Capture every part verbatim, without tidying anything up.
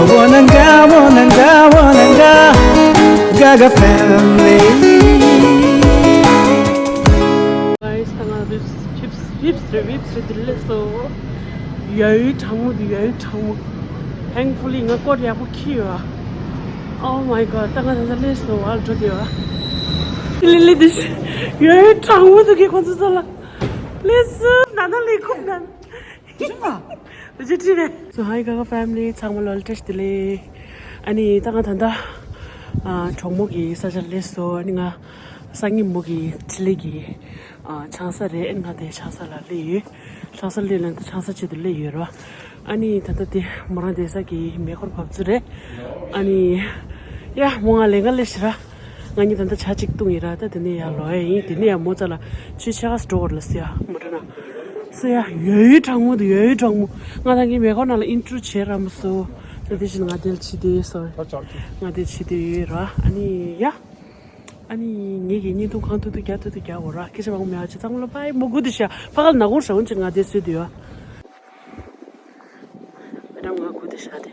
Wananga, wananga, wananga, Gaga family. Guys, ད་ང་རིབ་རིབ་རིབ་རིབ་རིབ་དེ་ལས་སོ། ཡོའི་གྲང་མོ་དེ་ཡོའི་གྲང་མོ། Thankfully ང་སྐོར་ཡག་པོ་ཁྱེར་ཡོད། Oh my god, ད་ང་ད་ལས་སོ་བར་འགྲོ་དེ་བ། ལི་ལི་དེ་ཡོའི་གྲང་མོ་དེ་གི་ཁོང་ཚོ་ཚོ་ལ་ལས་སོ་ན་ན་ལི་ཁུག་ན། ཇི་ཁྲི་རེད། So hi Gaga family, ཚང་མ་ལོ་བཀྲ་ཤིས་བདེ་ལེགས། ཨ་ནི་ད་ང་ད་ལྟ་ཨ་གྲོགས་མོ་གི་ས་ཆར་སླེབས་སོང་། ཨ་ནི་ང་སང་ཉིན་མོ་གི་འཕྲིན་ལས་ཀྱི་ཨ་ཆང་ས་རེད། ཨ་ནི་ང་དེ་ཆང་ས་ལ་སླེབས་ཡོད། ཆང་ས་སླེབས་ལ་ཆང་ས་ཆེད་དུ་སླེབས་ཡོད་ར། ཨ་ནི་ད་ལྟ་དེ་མོ་རང་བསྡད་ས་གི་མེ་འཁོར་བབས་ཚུལ་རེད། ཨ་ནི་ཡ་མོ་ང་ལས་ཀ་སླེབས་ཤི་ར། ང་གཉིས་ད་ལྟ་ཇ་གཅིག་བཏུང་ཡིན་ར། ད་དེ་ནས་ཡར་ལོག་ཡ་ཡིན། དེ་ནས་ཡར་མོ་རྩ་ལ་ཆུ་ཆེ་ཁ་སི་འགྲོ་བར་ལ་སི་ཡ་མོ་འགྲོ་ན་སི་ཡ་ཡོའི་གྲང་མོ་དེ་ཡོའི་གྲང་མོ། ང་ད་གིན་མེ་འཁོར་ནང་ལ་ཨིན་ཊྲོ་བྱས་ར་མ་སོ། ད་དེ་བཞིན་ང་དེར་ཕྱི་དེ་སོ། ང་དེར་ཕྱི་དེ་ཡོད་ར། ཨ་ནི་ཡ་ཨ་ནི་ངེད་ཀྱི་བརྙན་ཐུང་གང་ཐུབ་ཐུབ་རྒྱག་ཐུབ་ཐུབ་རྒྱག་འོ་ར། སྐད་ཆ་མང་པོ་མེད་པ་ཅིག་གཙང་མ་ལ་པའི་མོ་དགུ་དེ་ཤ་ཕ་ག་ལ་ན་གོར་ཤ་འོན་ཅིག་ང་དེ་སུས་དེ་ཡོད། མེ་ཌམ་ང་དགུ་དེ་ཤ་དེ།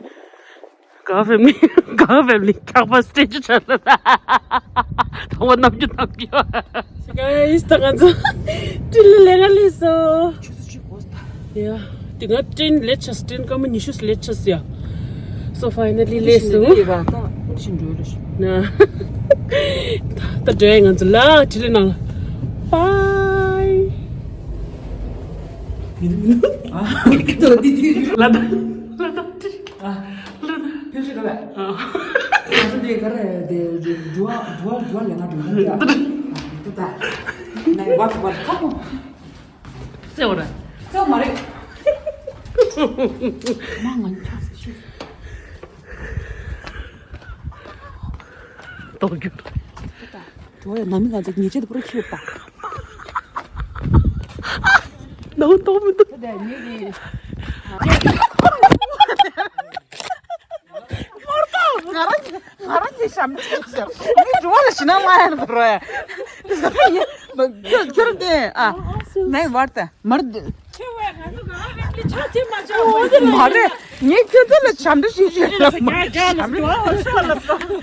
ག་ཕེབས་ནི་ག་ཕེབས་ནི་ཁག་པ་སྟེ་ཅི་ཆ་ལ་ཐོག་པ་ནམ་རྒྱུ་ནམ་རྒྱུ། Guys, ད་ང་ཚོ་ཏྲིན་ལི་ལས་ཀ་ལས་སོ། ཡ། དེ་ང་ཏྲིན་ལས་ཆ་སི་ཏྲིན་སྐར་མ་ཉི་ཤུ་ལས་ཆ་སི་ཡ། So finally ལས་སོ། ན། ད་འགྲོ་ཡ་ང་ཚོ་ལ་ཏྲིན་ལི་ནང་ལ། Bye. ལ་ད་ལ་ད་ཏྲིན། ཕལ་ཆེར་ག་ལ། ང་ཚོ་འདི་ག་རེ་དེ་འགྲོ་བ་འགྲོ་བ་འགྲོ་བ་ལས་ང་འགྲོ་ན་འདི་ད། ནས་བ་བ་ཁ་པོ། སེ་བ་ར། སེ་བ་མ་རེད། མ་ང་ཁྱ་སེ་ཤུ། ཏོག་རྒྱུ། འགྲོ་བ་ཡ་ན་མི་ང་ཚོ་ཉེས་ཆད་དུ་པུ་ར་ཁྱེར་པ། ནང་ཏོག་མི་འདུག་ད་ངེད་ཀྱི། ང་རང་གི་ང་རང་གི་ཞབས་འདྲེན་ཞབས་མི་འགྲོ་བ་ལ་ཞི་ན་མ་ཡར་འགྲོ་ཡ། ཁྱོད་ཁྱོད་དེ་ཨ་ནའི་བར་དེ་མར་དེ། ཁྱོད་བས་ང་ཚོ་ག་རེ་ལས་ཆ་ཚེ་མ་ཆ་འོ་དེ་མ་རེད། ངས་ཁྱོད་ཚོ་ལ་ཞབས་འདྲེན་ཞུས་ཞུས་ལ་ཞབས་འདྲེན་ཞུས་ལ་སོང་།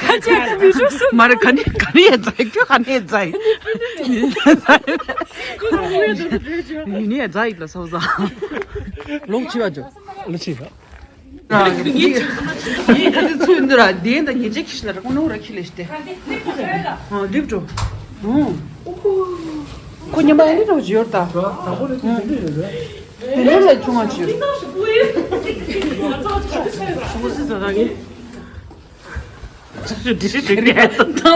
ཁ་ཆེ་གི་མི་ཞུ་སུ་མ་རེད། ག་ནས་ག་ནས་ཡ་ཛའི་ཁྱོད་ག་ནས་ཡ་ཛའི། ཡིན་ནས་ཛ་ཡིག་ལ་སོ་ཟ། ལོག་ཕྱི་བ་འཇོག་ལ་ཕྱི་བ། ཚུལ་འདི་ར་བདེན་དང་ཉེས་ཆད་ཁྱི་ཤི་ལ་ར་ཀོ་ནོ་ར་ཁྱི་ལས་སྟེ། ཨ་ལིབ་འགྲོ། ཁོ་ཉམས་པ་ཨེ་འདྲ་འགྲོ་བྱི་ཡོར་ད། དེ་ལས་ལས་ཆུང་བ་བྱི་ཡོར། ཆུང་བ་སི་ད་ད་གི། ཆུ་ཆུ་དྲི་ཤི་དྲི་ངས་སོ།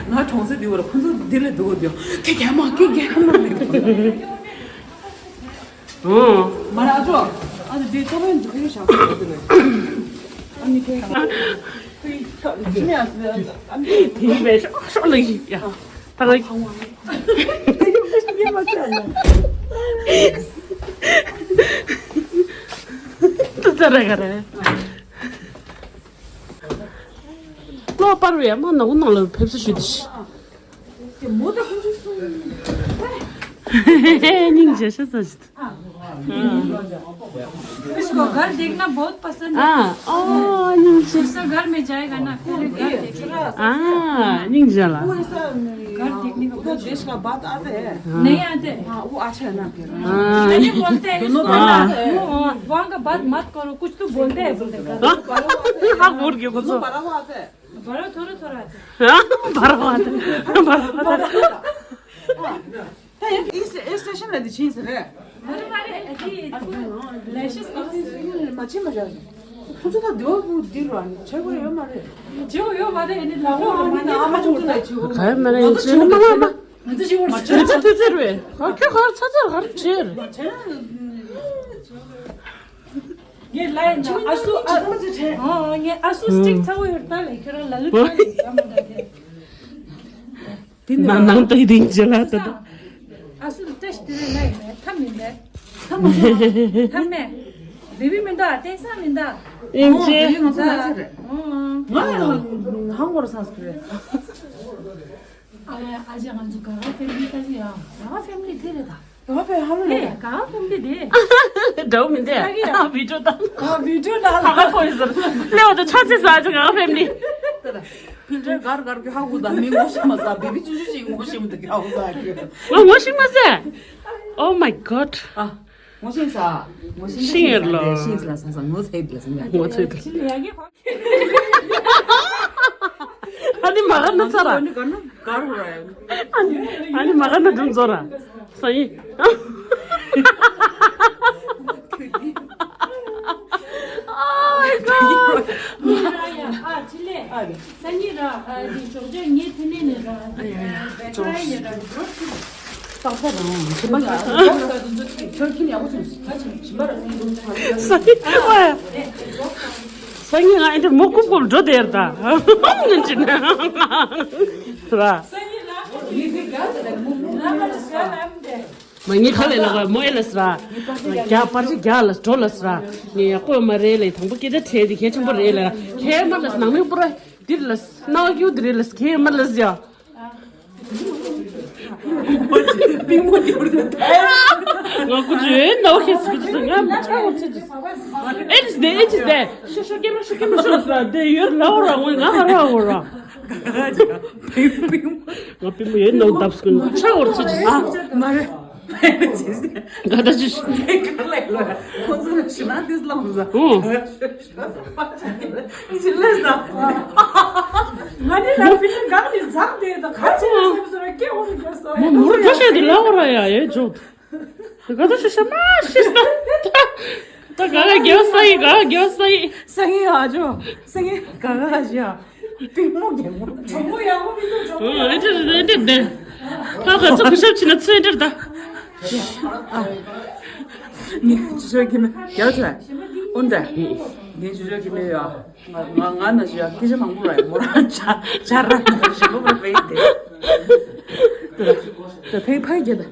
ང་གྲོང་གསེབ་འདི་བར་ཁོ་ཚོ་འདི་ལས་སྡུག་གོ། དེ་རྒྱ་མ་ཀི་རྒྱ་མ་མེད། ཨོ། མ་ར་ཨ་ཅོ། ཨ་ཅོ་འདི་ཏོ་བན་འདི་ཁོ་ཡོད་ཤག་ཁོ་འདི་ལས། ཨ་ནི་ཁོའི་ཁོའི་ཁ་ཅི་མེད་ཨ་ཟེར། ཨ་ནི་དེ་མེད་ཤོག་ཤོག་ལ་ཡིན་ཡ། ད་ང་ཡིན་མ་ཚད་ན། ཏུ་ད་ར་ག་ར། ལོ་པར་བའི་མ་ནག་ནང་ལ་ཕེབས་བསུ་ཞུས་ཏེ་ཤི། སྙིང་རྗེ་ཤ་ཚ་ཞིག इसको घर देखना बहुत पसंद है। हाँ, ओ, न्यूज़। इसको घर में जाएगा ना, पूरे घर देखेगा। हाँ, न्यूज़ जला। पूरे सा घर देखने का पूरा देश का बात आते हैं। नहीं आते। हाँ, वो अच्छा है ना फिर। हाँ। नहीं बोलते हैं, इसको हाँ। ना, वो, वहाँ का बात मत करो, कुछ तो बोलते हैं, बोलते हैं। हाँ, बोल के बोलो। बारह थोड़ा थोड़ा। बारह बात। बारह बात। ད་ཡང་ཨི་སི་ཨི་སི་ཊེ་ཤན་ལ་འདི་ཕྱིན་ཟེར་རེད། མ་རེད་མ་རེད། ཨ་ཅི་ལས་ཤི་སོང་། མ་ཕྱིན་མ་བཞག་ཁོ་ཚོ་ད་དེ་བ་བུ་འདི་རུ་ཨ་ནི་བྱེད་དགོས་ཡོད་མ་རེད། བྱེད་དགོས་ཡོད་མ་རེད། ཨ་ནི་ལ་ཨ་མ་ཨ་མ་ཆུང་ཆུང་ལ་བྱེད་དགོས། ག་ཡོད་མ་རེད། ང་ཚོ་ཡིན་ཕྱིན་མ་ལ་མ། ང་ཚོ་བྱེད་དགོས་ང་ཚོ་ཚེ་ཚེ་རུ་ཨ་ཁྱོད་ག་རེ་ཚ་ཚ་ག་རེ་བྱེད་རེད། ངས་ལ་ཡིན་ན་ཨ་སུ་ཨ་ངས་ཨ་སུ་སི་ཊིག་ཚ་བོ་ཡོད་ད་ལས་ཁྱོད་རང་ལ་ལུག་ཁ་ལས་ཡ་མ་ད་དེ། དེ་ནང་ནང་ལྟ་ཡི་རིང་རྗེ་ལ་ལྟ་དང་། ཨ་སུ་ལ་བཀྲ་ཤིས་བདེ་ལེགས་ལ་ཡིན་མེད་ཐ་མིན་མེད། ཐ་མ་ཐ་མེད། བེ་བི་མི་འདུག་ཨ་བསྟན་ས་མི་འདུག་ཨིན་ཅི། ཨོ་དེ་ང་ཚོ་ལ་ཚེ་རེད། ཨོ། ང་ཡང་ཧང་གོ་ར་སངས་ཀྲིད་རེད། ཨ་ཨ་ཅག་ང་ཚོ་ག་ག་ཕེ་མི་ལི་ལྟ་གི་ཡ། ག་ག་ཕེ་མི་ལི་དེ་རེད་ད། ག་ག་ཕེ་ཧ་ལོ་རེད། ག་ག་ཕེ་མི་ལི་དེ། འདྲ་བོ་མི་འདུག་ལྟ་གི་ཡ། བི་ཌིའོ་ད། ག་བི་ཌིའོ་ད་ལ། ཧ་གོ་ཡི་ཟེར། ལེའོ་ད་ཆ་ཚེ་ས་ཨ་ཅག་ག་ག་ཕེ་མི་ལི། ཕིལ་ཊར་གར་གར་གི་ཧ་གོ་ད་མི་ངོ་ཤེས་མ་ས་བི་བི་ཅུ་ཅུ་ཅིག་ངོ་ཤེས་མི་འདུག་ཧ་གོ་ས་ཨ་ཅག་ང་ངོ་ཤེས་མ་ས། Oh my god། ཨ། ངོ་ཤེས་ས། ངོ་ཤེས་ཤེས་ཡོད་ལོ། ཤེས་ལ་ས་ས་ངོ་ཚ་ཡོད་ལ་ས་ངོ་ཚ་ཡོད་ལ། ཨ་ནི་མ་ག་ན་ཚ་ར། ཨ་ནི་མ་ག་ན་དུང་ཚོ་ར། ས་ཡི། Oh my god། ཨ་ཅི་ལེ། སང་ཉིན་ར། ཨ་ཅི་ཅོག་ཅོག་ངའི་ཐུན་ནས་ནས་ར། ཨ་ཡ་ཡ། ཅོག་ཅོག་ཡ་ར། ཏག་ཏག་རང་ཞིམ་པ་ཡ། ཁྱོད་ཁྱིམ་ཡག་པོ་བྱུང་། ཞིམ་པ་ར་སང་ཉིན། སང་ཉིན་ང་ཨེ་འདྲ་མོ་ཀུབ་ཀུབ་འགྲོ་དེར་ད། ངན་ཅི་ན། ར། སང་ཉིན་ར། ཡི་གེ་ག་ཟེར་ལ་མོ་མོ་ར་མ་ཅི་ཟ་ལ་མ་དེ། མ་ངའི་ཁ་ལས་ལ་གོ་མོ་ཨེ་ལ་སི་ར། རྒྱ་པར་ཅི་རྒྱ་ལ་སི་འགྲོ་ལ་སི་ར། ངས་ཡག་པོ་མ་རེད་ལ་དང་པོ་སྐད་ཆ་དྲིས་དེ་གལ་ཆེན་པོ་རེད་ལ། ཁྱེད་མ་ལ་སི་ནང་མི་པུ་ར་འདིར་ལ་སི་ནག་ཡུ་འདི་རེད་ལ་སི་ཁྱེད་མ་ལ་སི་ཡ། པིང་མོ་འདི་རེད། ང་ཀུ་ཅི་ཨེ་ནོ་ཁེ་སི་ཀུ་ཅི་ང་མ་ཆ་བོ་ཆི་ཅི། ཨེ་ཅི་སི་དེ་ཨེ་ཅི་སི་དེ། ཤོ་ཤོ་ཀེ་མ་ཤོ་ཀེ་མ་ཤོ་སི་ར་དེ་ཡོད་ལ་འོ་ར་ངོ་ང་ཧ་ར་འོ་ར། ང་པི་མོ་ཡོད་ནོ་འདབས་ཀུན་ཆ་འོར་ཚོད་ཅི། ཨ་མ་རེད། ག་ད་ཅི་ཤི། ག་ལ་ལོ་ཁོང་ཚོ་ལ་ཤི་ན་དེ་ལ་མ་ཟ། ཨོ། ཅི་ལས་ཟ། ང་ནི་ལ་པི་ཤི་གང་ནས་འཛག་དེ་ད་ག་ཅི་ལ་སེམས་སོ་ར་སྐྱེ་བོ་རུ་གྱུར་སོ། མོ་མོ་རུ་ཁ་ཤས་དེ་ལ་འོ་ར་ཡ་ཡེ་ཇོ། ག་ད་ཤི་ཤ་མ་ཤི་ས། ད་ག་ག་རྒྱལ་ས་ཡི་ག་རྒྱལ་ས་ཡི། སང་ཉིན་ཨ་ཇོ། སང་ཉིན་ག་ག་ཨ་ཇོ། པིང་མོ་རྒན་མོ། གྲོགས་མོ་ཡག་པོ་མི་འདུག་གྲོགས་མོ། ཨ་འདྲ་འདྲ་འདྲ་འདྲ། ད་ག་ཚོད་གུ་ཤབ་ཕྱིན་ན་ཚོད་འདྲ་ད། ངས་ཅི་ཤོད་ཀྱི་མེད་རྒྱལ་ཚོད། ཨོ་འདྲ། ངས་ཅི་ཤོད་ཀྱི་མེད་ཡ། ང་ང་ང་ན་ཞུ་ཡ་སྐད་ཆ་མང་པོ་ར་ཡ་མོ་རང་ཆ་ཆ་ར་ཞི་མོ་ར་བས་དེ། ད་ཕའི་ཕའི་རྒྱལ་ད།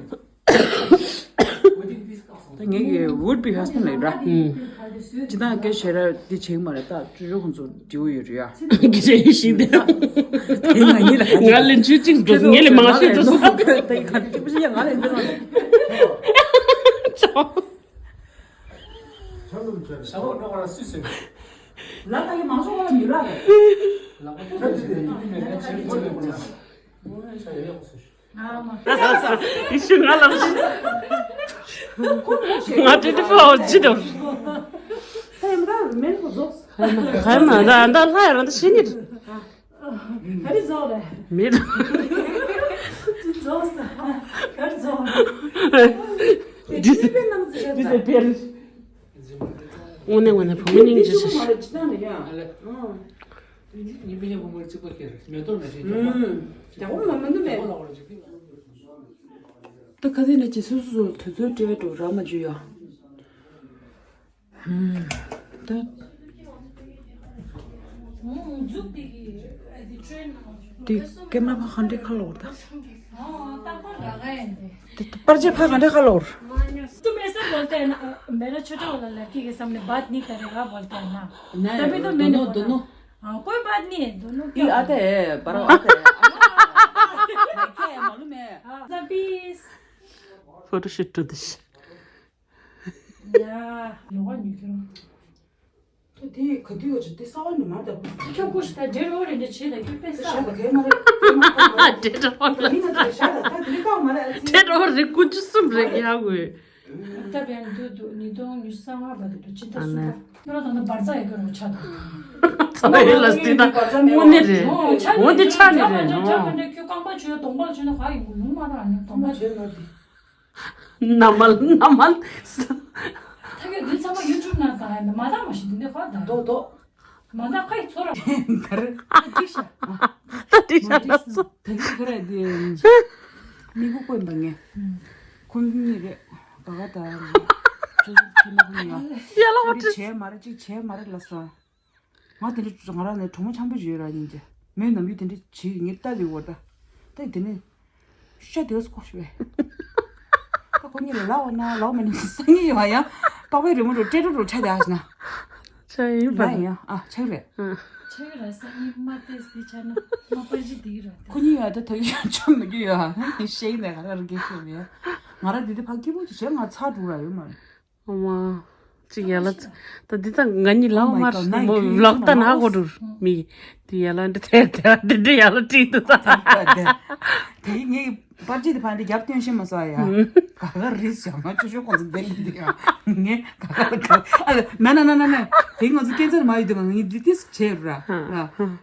ད་ངེད་ཀྱི་would be husband ལས་ར། ཅི་ད་སྐད་ཆ་ར་འདི་བྱེད་མ་རེད་ད་ཅུ་ཅུ་ཁོང་ཚོ་འདྲི་བོ་ཡོད་རེད་ཡ། སྐད་ཆ་ཡིན་ཞིག་དེ། དེ་ང་ཉིད་ལ་ང་ལས་ཆུ་གཅིག་འགྲོ་ངེད་ལས་མང་ཤོས་འགྲོ་སོང་། ད་ཡི་ཁ་ཏི་པུ་ཞིག་ཡ་ང་ལས་འདི་རང་། ལ་ད་ཡི་མང་ཤོས་ལ་མི་ར་རེད། ལ་ཁོ་ཚོ་ཞིག་ཡོད་ན་ཆེན་པོ་ལས་ང་ཆེན་པོ་ལས་ང་ཆེན་པོ་ལས། ཡིན་ཤི་ང་ལ། ང་twenty four hours ཇི་ལྟར། ཧེ་མ་ད་མེན་ཁོ་རྫོགས། ཧེ་མ་ད་ད་ལྷ་ཡ་རང་ད་ཤི་ནི། ག་རེ་རྫོགས་རེད། མེད། ཅི་རྫོགས་ས། ག་རེ་རྫོགས་རེད། དེ་ཅི་པའི་ནང་ཟེར་ཡ་ད། དངོས་གནས་དངོས་གནས་བུ་མོ་སྙིང་རྗེ་ཆེ། ཨ་ལེ། ཨང་། ཉི་མ་ཉི་མ་མ་རྩིག་པ་ཁྱེར་མེ་ཏོག་ན་ཞིག་ཐོག་ཨུམ། དེ་འོ་མ་མི་འདུག་མེད། ད་ག་དེ་ན་ཅི་སོ་སོ་སོ་དུས་ཚོད་སྤྲད་འགྲོ་རག་མ་བཅུག་ཡ། ཨུམ། ད། འདི་ཀེམ་ར་ཕ་ག་འདྲའི་ཁ་ལོར་ད། ད་པར་ཆས་ཕ་ག་འདྲའི་ཁ་ལོར། तू मेरे से बोलते हैं ना, मेरा छोटा वाला लड़की के सामने बात नहीं करेगा बोलते हैं ना। नहीं, तभी तो मैंने दोनों, बोला। दोनों। हाँ, कोई बात नहीं है, दोनों ये क्या आता है, पर आता है। क्या है मालूम है? हाँ, तभी। Photoshoot to this. ཡ། ཡོང་བ་ཉོས་ཁྱོད་རང་། དེ་ག་དུས་ཡོད་ཅིག་དེ་གསར་བ་ནི་མ་འདྲ། ཁྱོད་ཀུ་ཤི་ད་འདྲེ་རོ་རེ་འདྲ་བྱེད་ད་ཁྱོད་དཔེ་ས། ཞག་ད་གས་མ་རེད། འདྲེ་རོ་རེ། མི་ང་ཚོ་ཞག་ད་ད་དེ་ག་མ་རེད། འདྲེ་རོ་རེ་ཀུ་ཅི་གསུམ་རེ་ཡག་གོ། ད་བན་དུ་དུ་ཉིས་སྟོང་ཉི་ཤུ་རྩ་ལྔ་བར་དུ་ཅི་ད་སུ་ད། ཁྱོད་རང་ད་ནི་འབར་རྩ་ཡི་གོ་རོ་ཆ་ད། ཚ་ཡི་ལ་སི་ད་དངོས་གནས་རེད། འོ་དེ་ཆ་ནི་རེད། ཆ་ནི་ཁྱོད་རྐང་པ་བྱོས་གདོང་པ་བྱོས་ན་ག་ཡིན་གོ་ཡོང་མ་ར་ནི་གདོང་པ་བྱོས་ན་དེ། ན་མལ་ན་མལ། ད་གི་འདི་ཚང་མ་ཡུ་ཊུབ་ནང་ད་ཡིན་ན་མ་ད་མ་ཤི་འདི་ནས་ཧ་ད། དོ་དོ། མ་ད་ཁ་ཡི་ཚོ་ར། ག་རེ། ད་འགྲིག་ཤག་ད་འགྲིག་ཤག་ད་སོ། ད་གི་ག་རེ་འདི། མི་གུ་བཀོན་པ་ངས། ཁོང་གཉིས་རེད། ག་ག་ད་རེད། ཅོ་ཅོ་ཁྱི་མ་ཁོ་ཡ། ཡ་ལ་བ་ཅི། བྱས་མ་རེད་ཅིག་བྱས་མ་རེད་ལ་སོ། ང་དེ་འདྲ་ང་རང་ནས་གྲོགས་མོ་འཆམ་པོ་ཞིག་ཡོད་ར་ཡིན་ཏེ། མོས་ནམ་རྒྱུན་དེ་འདྲ་བྱེད་ཀྱི་ངས་ལྟ་དུས་བར་ད། ད་དེ་ནས་ཤ་དེ་ལ་སྐོར་ཞུ་བས། ད་ཁོ་གཉིས་ལ་ལའོ་ན་ལའོ་མ་ནི་སང་ཉིན་ཡོང་ཡང་པགས་པའི་རི་མོ་རུ་སྤྲད་རུ་རུ་ཆ་དེ་ཨ་ཤི་ན། ཆ་ཡིན་པ། ལ་ཡིན་ཡང་ཨ་ཆག་རེད། ཨ། ཆོས་ར་ས་གཉིས་མ་ཏེས་དེ་ཆ་ན་མ་པར་ཅི་དེ་ར་ཏེ། ཁོ་གཉིས་ཡ་ད་ཐོས་ཡ་ཆོ་མི་རྒྱུ་ཡ་ཤེས་ནས་ག་ར་ར་གེ་ཤེས་མེད། ང་ར་དེ་དེ་ཕ་སྐྱིད་པོ་ཅིག་བྱས་ང་ཚ་འགྲོ་ར་ཡོད་མ་རེད། ཨོ་མ། ཅིག་ཡ་ལ་ད་འདི་ད་ང་གཉིས་ལ་Oh my མ་God, རེད་མོ་ནའི་ལོག་ད་ན་ཧོ་འགྲུར་མི་དེ་ཡ་ལ་འདི་དེ་དེ་འདི་འདྲ་ཡ་ལ་བྲིས་འདུག་ད། དེ་ངས་པར་ཅི་དེ་ཕ་འདི་རྒྱབ་སྟོན་ཤེས་མ་སོང་ཡ། ག་ག་རིས་བྱ་ང་ཆུ་ཤོག་ཁོང་ཚོ་བསྡད་ཡིན་འདི་ཡ། ངས་ག་ག་ལ་ག་ཨ་ན་ན་ན་ན་ན། དེ་ང་ཚོ་སྐད་ཆ་མ་ཡོད་དུས་ང་ངས་འདི་ཏིས་བྱས་ར་ར།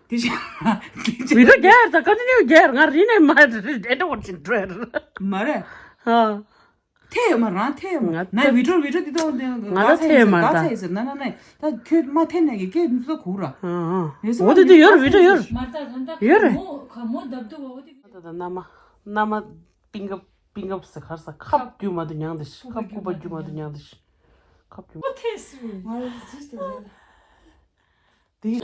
དེ་བྱས་ར། དེ་བྱས་བི་ཌིའོ་རྒྱག་ད་ཀོན་ཊི་ནིའུ་རྒྱག་ང་རིས་ནས་མ་རེད་འདྲ་བོ་ཅིག་འགྲོ་ཡ་ར། མ་རེད། ཧ། ཐེ་ཡོད་མ་རང་ཐེ་ཡོད་མ་ང་ན་བི་ཌིའོ་བི་ཌིའོ་དེ་དང་ང་ད་ཐེ་ཡོད་མ་རེད་ད། ད་ཁྱོད་མ་ཐེ་ནས་ཀྱི་སྐད་མི་ཚོ་གུ་ར། ཨ་ཨ། ཡོད་ས་འོ་དེ་དེ་ཡོད་རེད་བི་ཌིའོ་ཡོད་རེད། མ་ད་ད་ད་ཡོད་རེད། མོ་ག་མོ་བརྡབ་འདུག་བ་འོ་དེ། ད་ད་མནའ་མ་མནའ་མ་པིང་ཀབ་པིང་ཀབ་ཟེར་གར་ས་ཁབ་རྒྱུ་མ་དུ་མྱང་དེ་ཤི་ཁབ་སྐུད་པ་རྒྱུ་མ་དུ་མྱང་དེ་ཤི་ཁབ་རྒྱུ་མ། ཨོ་ཐེ་སི་ང་རེ་ཇི་སྟ་རེད། དེ་ཡ་ཡ།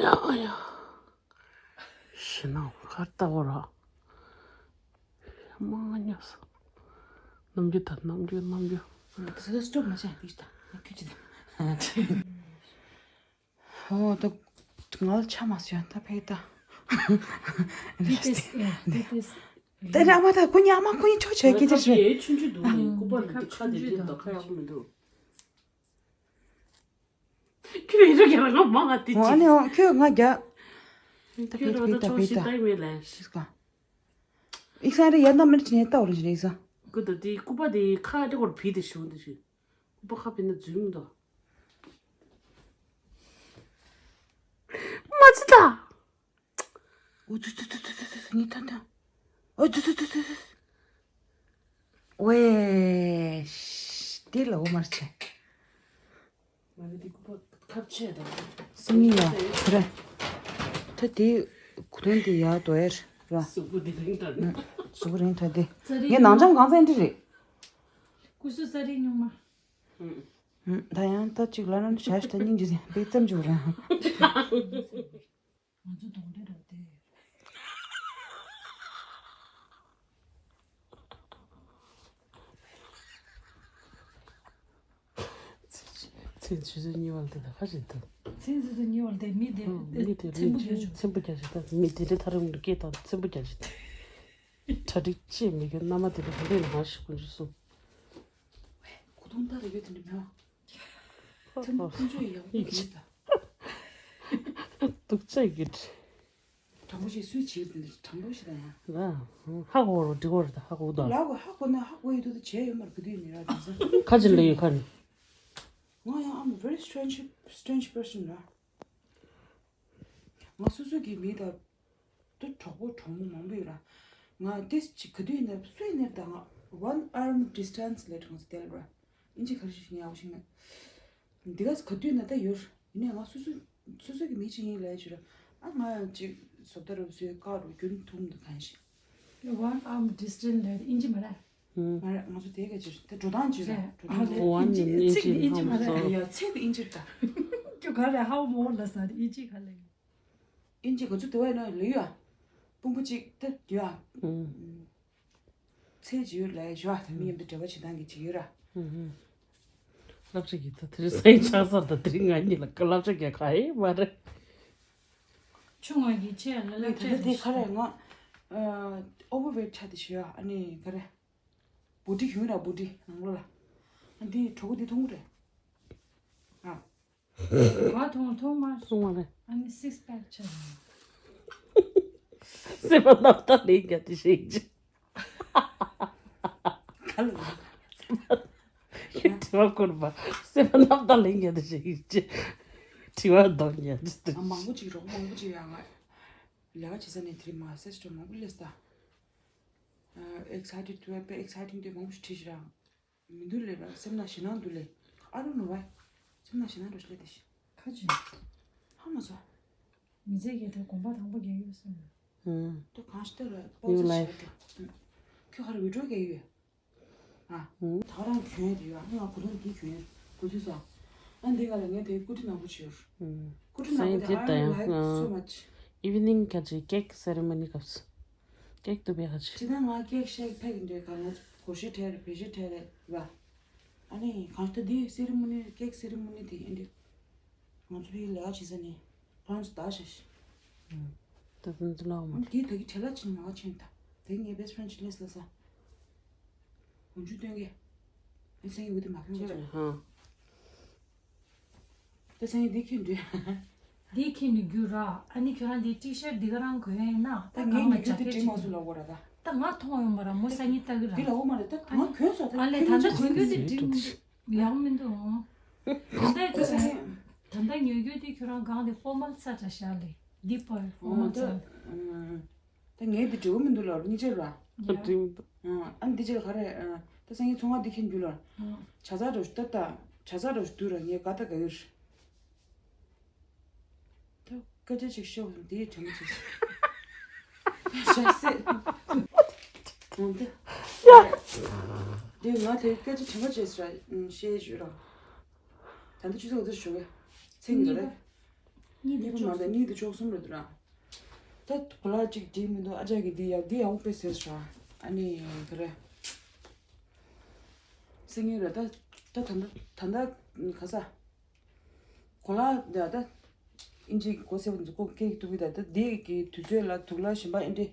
ཞེ་ན་ཁར་ལྟ་བ་ར། མ་ཉོས། ནམ་རྒྱུན་ད་ནམ་རྒྱུན་ནམ་རྒྱུན། དེ་ཚོ་སྟོབས་མ་ཆག་དེ་ལྟ་ཁྱོད་ཀྱི་ད། ཨོ་ད་ང་ལ་ཆ་མ་སོན་ད་ཕེ་ད། དེ་དེ་དེ་དེ། ད་ར་མ་ད་ཁོ་ཉ་མ་ཁོ་ཡིན་ཆོག་ཆོག་གི་ད་ཆོག་ཆུང་ཆུང་འདུག་ལེ་སྐུ་པར་འདི་ཁ་དེ་དེ་ད་ཁ་ཡག་པོ་མི་འདུག་ཁྱོད་ཡིན་རོགས་རྒྱག་ར་ང་མང་ང་དེ་ཨོ་ཨ་ཅིག་ནི་ཨོ་ཁྱོད་ང་རྒྱ། ད་ཁྱོད་ཕེད་རང་ད་ཕེད་ད་ཕེད་ད། ད་ཡིན་མེད་ལས། ཤིས་ཀ་ཨིག་སང་རེ་ཡར་ན་མེར་ཅི་ནས་ལྟ་བར་ཞིག་རེད་ས། ཀུ་ད་དེ་སྐུ་པ་དེ་ཁ་དེ་སྐོར་བི་དེ་ཞུ་འདི་ཞུ། སྐུ་པ་ཁ་བི་ན་འཛུལ་མི་འདུག་མ་ཅི་ད། ཨུ་ཙི་ཙི་ཙི་ཙི་ཙི་ཙི་ངི་ཐ་ཐ། ཨུ་ཙི་ཙི་ཙི་ཙི་ཙི། ཝེ། ཤི་དེ་ལ་འོ་མར་ཆེ། མ་ནི་དེ་ཀུ་པ་ཁབ་ཆེ་དང་། སང་ཉིན་ཡ་ཁོ་རེ། ད་དེ་གུ་དོན་དེ་ཡ་དོ་ཡར་ར། གཟུགས་པོ་དེ་རིང་དྲན། གཟུགས་པོ་རིང་དྲན་དེ། ངས་ནང་ལྕམ་གང་ཚན་འདི་རེད། ཀུ་སུ་ས་རི་ཉུང་མ། ད་ཡང་ད་ཅིག་ལ་ན་བྱ་ཞིག་ད་སྙིང་རྗེ་ཟིན་པའི་ཙམ་ཅིག་རེད། ང་ཚོ་གདོང་འདྲེ་རོ་དེ། ཚེ་ཆུ་ཚོད་གཉིས་བར་དེ་ད་ཁ་ཅིག་ཐུབ། ཚེ་ཆུ་ཚོད་གཉིས་བར་དེ་མི་དེ་མི་དེ་ཚེམ་བུ་རྒྱག་ཆོག་ཚེམ་བུ་རྒྱག་ཆོག་ད་མི་དེ་རེ་ཐ་རུང་གི་སྐད་དང་ཚེམ་བུ་རྒྱག་ཆོག་གྲ་སྒྲིག་ཅེས་མི་དགོས་མནའ་མ་དེ་རེ་དེ་འདྲས་ནང་ཞིག་ཀུན་ཅི་གསུང་། གོ་ཐུང་ལྟ་རེ་ཡོད་དེ་འདྲ་མེད་བ། ཚེམ་བུ་ཀུན་ཅོ་ཡག་པོ་ཡོད་ད། སྡུག་ཅག་གི་དྲང་པོ་ཞིག་སུས་བྱེད་དེ་དྲང་པོ་ཞིག་དང་ཡང་། ལ། ཧ་གོ་རོ་འགྲིག་གོ་རེད་ད་ཧ་གོ་ད། ལ་གོ་ཧ་གོ་ན་ཧ་གོ་ཡི་འདུག་ད་བྱས་ཡོད་མ་རེད་དེ་ཚོ། ཁ་ཅིག་ལ་ཡོད་ཁ་ནི། ང་ཡང་I'm a very strange strange person ར། ང་སོ་སོ་གི་མི་དང་། དུ་གྲོགས་པོ་གྲོགས་མོ་མང་པོ་ཡོད་ར། ང་ཏིས་ཅིག་ག་དུས་ཡིན་ན་སུ་ཡིན་ནར་ད་ང་one arm distance ལས་གྲོངས་སུ་དལ་བ། ཨིན་ཇི་ག་རེ་ཞིག་ཡག་པོ་ཞིག་མེད། འདི་ག་ག་དུས་ན་ད་ཡོད། ཡིན་ནའི་ང་སོ་སོ་སོ་སོ་གི་མི་ཅིག་ཡིན་ལས་ཞུ་ར། ཨ་ང་ཡང་ཅིག་བཟོ་ལྟ་རུ་བཟོས་བཀག་རུ་རྒྱུན་ཐུང་དུ་གང་ཞིག One arm distance ལས་ཨིན་ཇི་མ་རེད། ང་རེད་ང་ཚོ་དེ་ག་ཅིག་ད་འགྲོ་སྟངས་ཅིག་ར་འགྲོ་སྟངས་ཅིག One ཨིན་ཇི་ཚིག་ཨིན་ཇི་མ་རེད། ཡ་ཚིག་ཨིན་ཇི་ད། ཁྱོད་ག་རེ་how more ལ་ས་ཨིན་ཇི་ག་ལ་ཡོད། ཨིན་ཇི་ང་ཚོ་དུ་བའི་ནང་ལུས་ཡ། ཕུང་པོ་གཅིག་ཏེ་ཡ། ཚེ་ཇི་ཡོད་ལས་ཞོ་ཨ་ཐ་མི་ཡམ་དུ་འབྲེལ་བ་བྱེད་སྟངས་ཀྱི་ཅིག་ཡོད་ར། བསླབ་བྱ་གི་ད་དེ་རིང་སའི་ཆགས་ས་ད་དེ་རིང་ང་གཉིས་ལ་བསླབ་བྱ་ག་ག་ཡི་མ་རེད། ཆུང་བ་གི་ཆེ་ལ་ངས་བསླབ་ད་བྱ་ལྟ་དེ་ག་རེ་ང་ཨོ་བར་ཝེ་ཊི་ཆགས་ཏེ་ཞོ་ཨ་ནི་ག་རེ། བུ་ཏི་ཡོད་ར་བུ་ཏི་ནང་ལོ་ལ། ཨ་འདི་གྲོགས་པོ་འདི་མཐོང་གི་རེད། ཨ། ང་མཐོང་མཐོང་མ། མཐོང་མ་རེད། ཨ་ནི་སིགས་པེག་ཆགས། སེམས་པ་རྣམ་དག་ལས་རྒྱ་དེ་ཞིག་ཅི། ག་ལ། དྲི་བ་བསྐུར་བ། སེམས་པ་རྣམ་དག་ལས་རྒྱ་དེ་ཞིག་ཅི། དྲི་བ་གདོང་རྒྱ་དེ་ཨ་མང་པོ་ཅིག་རོགས་མང་པོ་ཅིག་ཡོད་ང་། ལས་ཀ་བྱེད་ས་ནས་དེ་རིང་མ་སེ་སི་ཊར་མང་པོ་སླེབས་ད། ཨེག་སའི་ཊེཌ་དུ་དཔེ་ཨེག་སའི་ཊིང་དུ་མང་པོ་ཞིག་བྲིས་ཤི་ར། མི་འདུག་ལེ་ར་སེམས་ནང་ཞེད་སྣང་འདུག་ལེ། I don't know why. སེམས་ནང་ཞེད་སྣང་འགྲོ་ཤི་ལེ་དེ་ཤི། ཁ་ཅི། ཧ་མ་སོ། མི་ཚེ་གི་དེ་གོམ་པ་དང་པོ་རྒྱག་ཡོད་སོང་། ཨུམ། དུ་གང་ཤི་ཏེ་ར་པོ་ཙི་ཤི་ཏེ། ཁྱོད་ཧ་ར་བི་ཌིའོ་རྒྱག་ཡོད། ཨ། ད་རང་གྱོན་ཡོད་དེ་ཡོད་ཨ་ནི་ང་གོ་ཐོང་འདི་གྱོན་ཡོད་གོ་ཚུལ་སོང་། ཨ་འདི་ག་ལ་ངས་དེ་སྐུ་དྲི་ནག་པོ་བྱས་ཡོད། སྐུ་དྲི་ནག་པོ་དེ་I like so much. Evening ག་ཅི་cake ceremony སྐབས་སུ། cake འདུག་པའི་ཁ་ཅིག་ཅི་ད་ང་cake shake pack འདྲ་ག་ང་གོ་ཤེས་ཁྲལ་རེད་བེད་ཤེས་ཁྲལ་རེད་བ། ཨ་ནི་གང་ལྟར་འདི་ceremony cake ceremony དེ་ཨེ་འདྲ། ང་ཚོ་ཕའི་ལས་ཀ་བྱེད་ས་ནས་ཕང་ཅི་ད་ཤ་ཤི། ད་དུང་འདི་ལ་འོ་མ། དེ་ད་གི་བྲེལ་ལ་ཕྱིན་ང་ཕྱིན་ད། དེ་ངའི་best friend་ཅིག་སླེབས་ས་ས། འོན་ཆུ་སྟོན་གི། ཨེ་སང་ཡི་འུ་དེ་མ་ཁྱོད་ཧ། ད་སང་ཡི་འདི་ཁྱོད་འདྲི། འདི་ཁྱོད་ནི་རྒྱུ་ར། ཨ་ནི་ཁྱོད་རང་འདི་ཊི་ཤར་འདི་ག་རང་གོན་ཡིན་ན། ད་ངས་ངི་རྒྱུ་དེ་འདྲི་མ་སུ་ལ་འོ་ར་ད། ད་ང་མཐོང་ཡོང་མ་ར་མོ་སང་ཡི་ལྟ་གི་ར། འདི་ལ་འོ་མ་ར་ད་ང་གོན་སོ་ད། ཨ་ལས་ད་ལྟ་གོན་རྒྱུ་དེ་འདྲི། ཡག་མི་འདུག་ཨང་། ད་ལྟ་ད་ད་ལྟ་ཉོ་རྒྱུ་དེ་ཁྱོད་རང་གང་དེ་ཧྥོར་མལ་ས་འདྲ་ཤག་ལས་འདི་པར་ཧྥོར་མལ་ས། ད་ངས་འདི་འབྲི་གི་མི་འདུག་ལ་གཉིས་ཆར་ར། ཡ། འབྲི་མི་འདུག་ཨ་འདི་ཆར་ག་རེ། ད་སང་ཉིན་ཚོང་ཁང་འདི་ཁྱེར་རྒྱུ་ལ། བྱ་ཚ་འདྲ་ཞུ་ད་ད་བྱ་ཚ་འདྲ་ཞུ་འདུག་ར་ངས་དགའ་ད་དགའ་གི་རེད། ད་སྐད་ཆ་ཅིག་ཤོད་དེའི་དྲན་པ་ཅིག་ཤ་སེ། འོན་ཏེ། ཡ། དེ་ང་དེ་སྐད་ཆ་དྲན་པ་ཅིག་ཤ་བཤད་ཞུ་ར། ད་ལྟ་ཆུ་ཚོད་ག་ཚོད་ཞུ་གི་ཚེ་གཉིས་རེད། གཉིས་པ་མ་རེད་གཉིས་དེ་ཕྱོགས་གསུམ་རེད་འདུག་ར། ད་གོ་ལ་ཅིག་བྲིས་མི་འདུག་ཨ་ཅག་གིས་འདི་ཡག་འདི་ཡག་པོ་དཔེ་ཟེར་ཤག་ཨ་ནི་ག་རེ། སེང་གེ་ར་ད་ད་ད་ད་ད་ག་ས། གོ་ལ་ད་ད་ཨིན་ཇི་གོ་སེ་བ་འཛུགས་གོ་སྐད་ཐུག་གི་ད་ད་འདི་གི་དུས་ཚོད་ལ་དུག་ལ་ཞིམ་པ་ཨིན་འདྲི་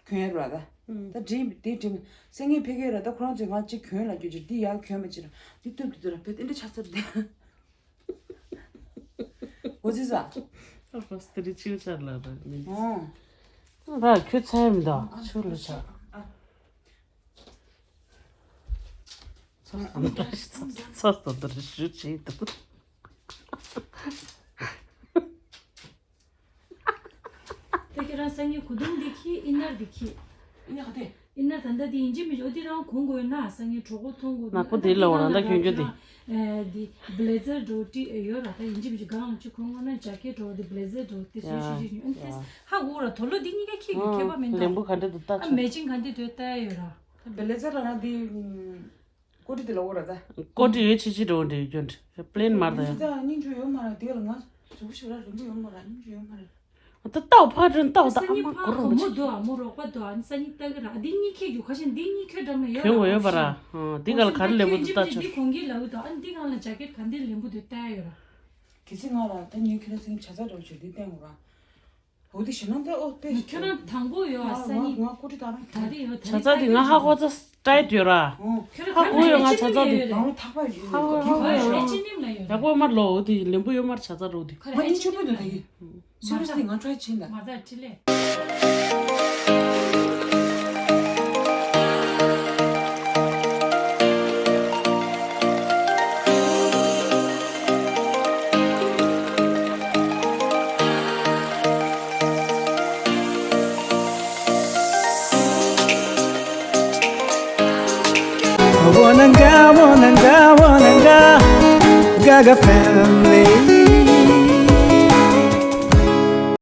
གྱོན་ཡ་ར་ད། ད་འདྲི་འདི་འདྲི་སེང་གེ་ཕེ་གེ་ར་ད་ཁོ་རང་ཚོས་ང་ཅིག་གྱོན་ལ་གྱོན་ཅིག་འདི་ཡག་གྱོན་མ་ཅིག་ར་འདི་ཐུབ་ཐུབ་ཐུབ་ར་བེད་ཨིན་འདྲི་ཆགས་ཚར་འདི། འོ་ཙི་ས། ཨ་ཧོ་སྟེ་རི་ཆིའུ་ཆར་ལ་ར་མིན། ཨོ། ར་ཁྱོད་ཚ་ཡ་མི་འདུག་ཆུ་ལ་ཆ། ཨ། ཚ་ས་འདི་ར་ཚ་ས་འདི་ར་ཞུ་ཅིག་འདུག་ད་ཁྱེད་རང་སང་ཉིན་གོས་ཐུང་འདི་འཁྱེར་ཨིན་ནར་འདི་འཁྱེར། ཨིན་ནར་ག་དེ། ཨིན་ན་ད་ལྟ་དེ་ཡིན་གཅིག་མིན་གཅིག་འོ་དེ་རང་གོན་དགོས་ན་སང་ཉིན་གྲོགས་པོ་མཐོང་དགོས་ན་ནག་པོ་དེ་ལ་འོ་རང་ད་གྱོན་རྒྱུ་དེ། དེ་བྷི་ལེ་ཛར་འགྲོ་ཏི་ཡོད་ར་ད་ཡིན་གཅིག་མིན་གཅིག་གང་ལ་ཅིག་གོན་དགོས་ན་ཇེ་ཀེ་ཊི་འགྲོ་དེ་བྷི་ལེ་ཛར་འགྲོ་དེ་སུ་ཞིག་ཞིག་ཡོད་དེ་ཧ་གོ་ར་དོ་ལོ་དེ་གཉིས་ཀ་ཁྱེད་ཀྱི་ཁྱད་པར་མི་འདུག་ལེན་པོ་ག་འདྲ་འདུག་ལྟ་ཨ་ཆོག་མེ་ཅིང་ག་འདི་དོད་ལྟ་ཡོད་ར། བྷི་ལེ་ཛར་ལ་ན་དེ། ཀོ་ཏི་དེ་ལ་འོ་ར་ད། ཀོ་ཏི་ཡོད་ཆི་ཆི་འགྲོ་འདྲ་ཡོད་རྒྱུ་འདྲ་པི་ལེན་མར་ད་ཡ། ད་སྙིང་རྗེ་ཡོད་མ་ར་དེ་ལ་ང་ཟུག་ཤི་ར་རིང་པོ་ཡོད་མ་ར་སྙིང་རྗེ་ཡོད་མ་ར། ད་ལྟ་བ་ཕ་རོན་ལྟ་བ་ད་ཨ་མ་སང་ཉིན་ཕ་གོ་རོ་གོ་མོ་འདུག་ཨ་མོ་རོགས་པ་འདུག་ཨ་སང་ཉིན་ལྟ་གི་ར་འདི་གཉིས་ཁྱེད་རྒྱུ་ཁ་ཤས་འདི་གཉིས་ཁྱེད་འགྲམ་ན་ཡོད་ར་གོན་འོས་ཡོད་པ་ར། འདི་ག་ལ་ག་རེ་ལེན་པོ་འདུག་ལྟ་ཆོག་འདི་གོང་གི་ལ་འུ་དང་ཨ་འདི་གང་ལ་ཇ་ཀེ་ཊི་ག་འདི་ལེན་པོ་འདུག་ལྟ་ཡོད་ར། གལ་སྲིད་ང་ར་ད་ཉིན་ཁྱེད་ར་སང་ཉིན་བྱ་ཚ་འགྲོ་ཆོག་འདི་བསྟན་འོ་ར། འོ་དེ་ཞེ་ན་ད་ཨོ་དེ། ཁྱོད་རང་དང་པོ་ཡོད་ཨ་ས་ནི། ང་ཀུ་ཏི་ད་རང་ད་དེ་ཡོད་ད་བྱ་ཚ་དེ་ང་ཧ་གོ་ཚ་སྟྲའི་ཡོད་ར། ཁྱོད་རང་ཧ་གོ་ཡོད་ང་བྱ་ཚ་དེ། རང་ལ་ཐག་པ་ཡོད་ཧ་གོ་ཧ་གོ་ཡོད་ར། ཅི་ནེམ་ལ་ཡོད་ད་ཀོ་མར་ལོ་འོ་དེ་ལེན་པོ་ཡོད་མར་བྱ་ཚ་རོ་དེ། ང་ནི་ཆུ་པོ་དུ་ད་གི། སུ་ར་སི་ང་ཁྲོ་ཆིན་ད། མ་ཚ་ཁྲི་ལེ། Wananga, wananga, wananga, Gaga family.